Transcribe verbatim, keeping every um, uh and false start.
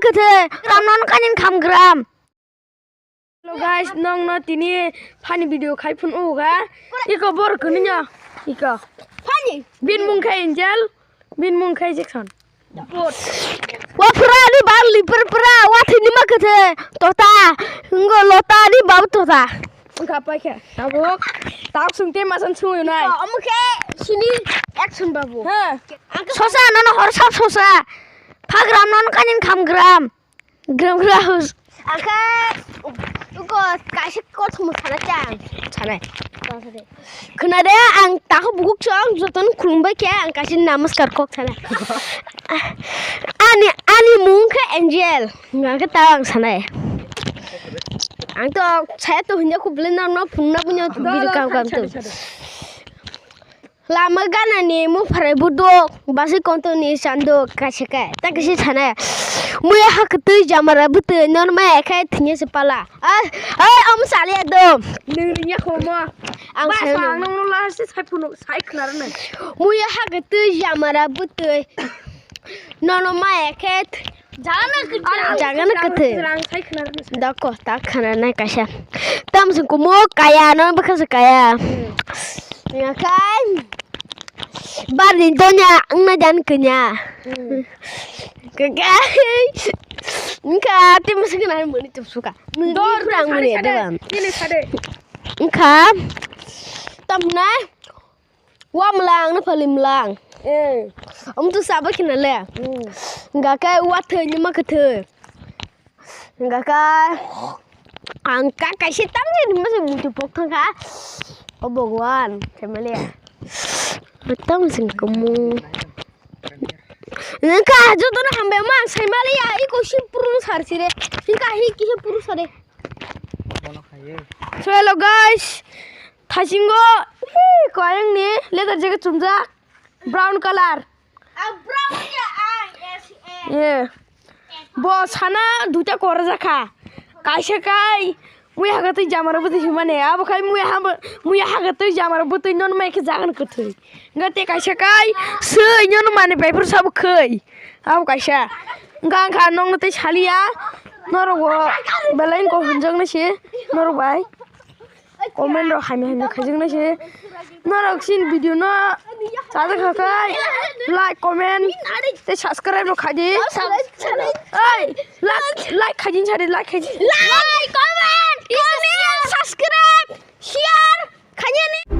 kwthwi, gram nono kainwi kham gram. Hello guys, nongno tini funny video khai phun o ga. Iko bor kuni nya. Iko. Funny. Bin mung khai Angel. Bin mung khai Jackson. Wa phura ni bar li phur phura, wa thini ma kwthwi. Tota. Ngo lota ni bab tota. Wngkha paikha. Tabuk. Tak sung te masan sung yunai. Omo khe sini action babu. Ha. Sosa nono hor sab sosa. Pha gram nono kainwi kham gram. Gram gram. Akhe uko kaisa kothoma sana chang. Sana. Khna de, ang takhuk bukhuk song jotono khulumbai khe ang kaisa namaskar kok sana. Ani, ani mung khe Angel. Hingkha khe ta ang sanai. Ang to saya to hinya kho bwle nang no phunna bunya video kam kam to. Lama gana ni mung pharai buduk, basi konto ni sanduk, kaisa kai, ta kaisa sanai. Muya ha kwtwi jamara bwtwi, nono maya khe thwngya se pala. Ai, ai, omo sali ekdom. Nwng ringya khomo. Ang ba sai sa no. Ang nang no la se sai phunuk, sai khna rwnai. Muya ha kwtwi jamara bwtwi, nono maya khe th-, jagana kwtwi. Jagana kwtwi. Rang sai khna rwnai. Dako, ta khna nai kaisa. Tam sung kumo kaya, no bwkha se kaya. Hmm. Yakai. Barni donya wngna jan kanya. Hmm. Kakai. Wngkha, tei mwswk nai mani tubsuka. Dor, nini sade, sade. Nini sade. Wngkha. Tamnai. Wa mlang, na phali mlang. Eh. Om tu sabo kina le. Hmm. Gakai wa thai ni ma kathai. Hingkha khe ang kha kaisa tamni masa muitu pok thang kha. O Bhagwan, family. Tam sing kumu. Hingkha jotono hambai ma ang sai maliya, iko si purung sar sire. Hingkha hi kisa purung sare. So hello guys, thaisingo, hi, koyang ni leather jacket chumjak, brown color. Ang brown ya, ang S S. Yeah. Bo sana duita kora jakha. Kaisa kai, mui hagatwi jamara bwtwi himani. Abo khai mui ha-, mui hagatwi jamara bwtwi non mai khe jagan kwthwi. Nga te kaisa kai, swi non mani paipor sabo khwi. Abo kaisa. Nga ang kha nongno tei saliya. Norok bo belai ko hunjak nai se. Norok bai. Comment rok hamya hamya khaijaknai se. Norok sin video no chajak kha khai like, comment tei subscribe rok khaidi. Oi, like, like khaidi sari, like khaidi. Like, comment, comment, subscribe, share khaidi ni.